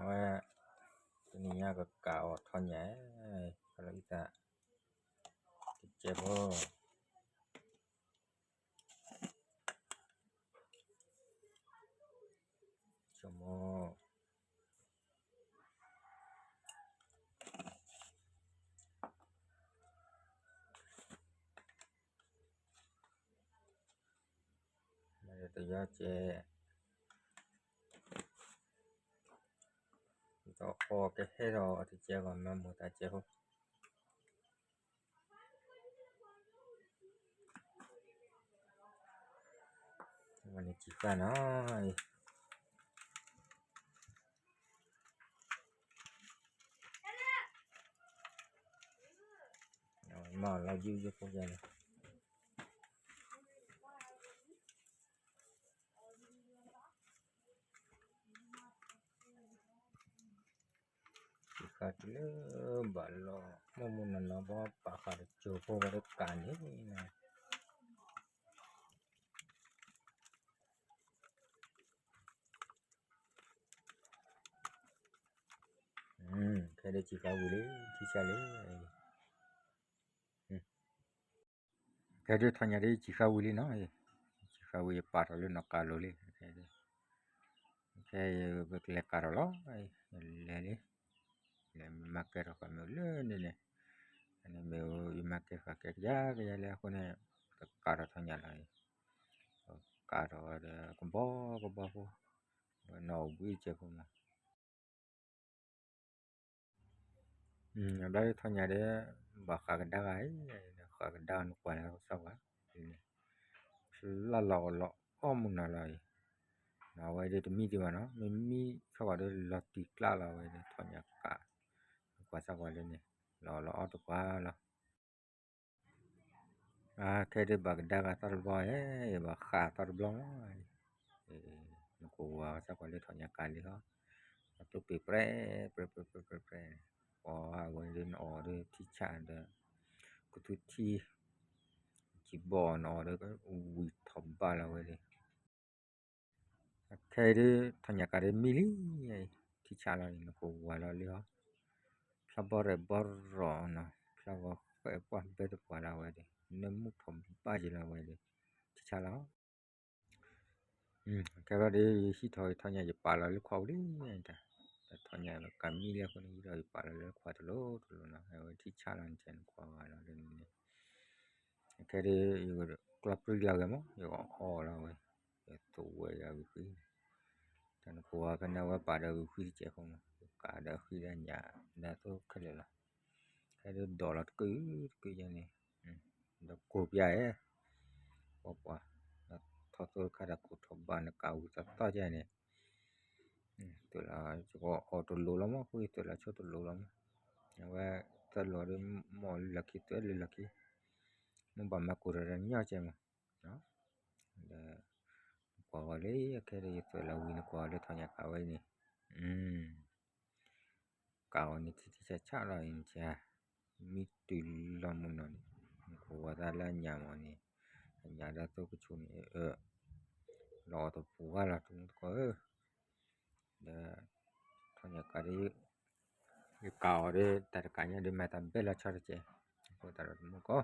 အဝဲ တနံၤညါကကးအီၤထီၣ်ညၣ်, ကလီၤအံသး တကဲဖိ ဆိကမိၣ် တယီကဲ ဒီးအီကဟဲထီၣ်အီၤတကဲဂီၤ မၤမိၢ်သးကဲဖိ ဝဲန့ၣ်ကံၣ်ဃာ်နီၤ, မၤလီၤယုယဖိယဲန့ၣ် ကံၣ်ဃာ်တုၤလၢဘၣ်လီၤ မိၢ်မိၢ်နီၢ်နီၢ်ဘီပာ်ဃာ်တစိၢ်ဖိဝဲတကးန့ၣ် ခဲဒၣ်ကံၣ်ဃာ်ဝံၤလံ ထံဆါလံ, ခဲဒၣ်ထီၣ်ညၣ်ဒ်ကံၣ်ဃာ်ဝံၤလံနီၤ, ကံၣ်ဃာ်ဝံၤယပာ်ထီၣ်လၢနီၢ်ကးလိၤလံ, ခဲ ခဲယကလဲၤကးထီၣ်လီၤ, လဲၤလံ, လဲၤမၤကဲထီၣ်ဃာ်မ့ၢ်အိၣ်လၢန့ၣ်န့ၣ်, မ့ၢ်အိၣ်ယမၤကဲဃာ်ကဲကယၤကယၤလၢအဃိန့ၣ်, ကကးထီၣ်ထီၣ်ညၣ်လီၤ, ကးထီၣ်ဝဲဒီးကဘီကဘီဖိ, နီၢ်အိၣ်ဘှံးကဲဖိမး အဘျီဒ်ထီၣ်ညၣ်ဒီး ဘၣ်ဃးကဒါဂၤအံၤ, ဃးကဒါဂၤနကွၢ်လၢကစၢ်ပှၤ, ဖျါလီၤလီၤအီၣ်မုၢ်နၤလီၤအံၤ, အဝဲဒၣ်တမံဒံးဘၣ်နီၤ, မ့မံဆၢကီးဒီးလီၤတံၢ်ကျါလီၤဝဲဒၣ်ထီၣ်ညၣ်ကး, နကွၢ်စၢ်ပှၤလၢန့ၣ်, လီၤလီၤအီၣ်တပှၤလီၤ ခဲဒၣ်ဘၣ်ကဒါဂၤသီတဘျီ, ဘၣ်ဃးသီတဘျီမး, နကဝၤစၢ်ပှၤလၢထီၣ်ညၣ်ကးလံဟီ, အတိၢ်ပ့ၤပြဲ ပြဲ ပြဲ ပြဲ ပြဲ ပြဲ, ပှၤအဝဲဒၣ်နအီၣ်ဒီးထံဆးဒီး, ကသူထံ, ကံၢ်ဘီနအီၣ်ဒီး, ဝံၤထီၣ်ဘးလီၤဝဲဒၣ် ခဲအံၤဒ်ထီၣ်ညၣ်ကးဒ်မံလံ, ထံဆးလီၤန့ၣ် နကဝၤလီၤလံဟီ, ဖျါဘီရဲၣ်ဘီရီၤနီၤ, ဖျါဂီၤဃဲပှၢ်ဘဲတပှၤလီၤဝဲဒၣ်, နမုၢ်ထီၣ်ဘးယံၤလီၤဝဲဒၣ်, ထံဆးလီၤ, ခဲဘျီဒ်ယဟံးထီၣ်ထီၣ်ညၣ်ယပာ်လီၤလၢခွါပူၤလံ, တၢ်ထီၣ်ညၣ်ကးမံလံအဃိန့ၣ် ဟံးထီၣ်ယပာ်လီၤလၢခွါတလိၤတလိၤနီၤ, အဝဲထံဆးလီၤန့ၣ် နကွၢ်ဂၤလီၤန့ၣ် ခဲဒ်ယကျီၢ်ပြံလီၤဂဲၤမး ယကအီၣ်လီၤဝဲ, ယသဝဲယဂုာ်ဃံ, တၢ်နကိးဝဲဖဲန့ၣ်ဝဲပာ်ဒီးဂုာ်ဃံတကဲးဖိမး ယကးဒီးဃံဒီးညၣ် ဒီးသိခဲလၢာ်လီၤ, ခဲဒ်ဒိးလီၤတကုာ်တကုာ်ယဲန့ၣ်, ဒီးကိၢ်ပျၢ်ဧဲ, ပှၤပှၤ, ထီၣ်သိတခါတၢ်ကိၢ်ထီၣ်ဘးနကးဝံၤသီသီယဲန့ၣ် သုးလီၤအီၣ်တလိၤလီၤမး ဃိသုးလီၤဆိတလိၤလီၤမး, အဝဲသၢလီၤဒီးမ့ၢ်လၢလီၢ်ခံသွဲလၢလီၢ်ခံ, မ့ၢ်ဘၣ်မၤကိၢ်တၢ်ဒီးညီကဲမး, ဒီး ကွၢ်ဂီၤလၢခဲဒ်ယသွဲလီၤဝံၤနကွၢ်ဂီၤလၢထီၣ်ညၣ်ကးဝဲန့ၣ်, ကးဂီၤန့ၣ်ထံထံဆးဆးလီၤအံၤနက, မံတုၤလီၤမုၢ်နီၢ်န့ၣ်, နကဝၤသးလၢအညၣ်မးန့ၣ်, အညၣ်ဒီးသိကဆိးန့ၣ်, လီၤအီၣ်တပူၤဂၤလီၤတမူတကိးဧၢ, ဒီး ထီၣ်ညၣ်ကးဒီး ယကးအီၤဒီး တၢ်တကးညါဒီးမၤသးဘဲလီၤဆီတကဲး, အဃိသတးဒီးတမူတကိး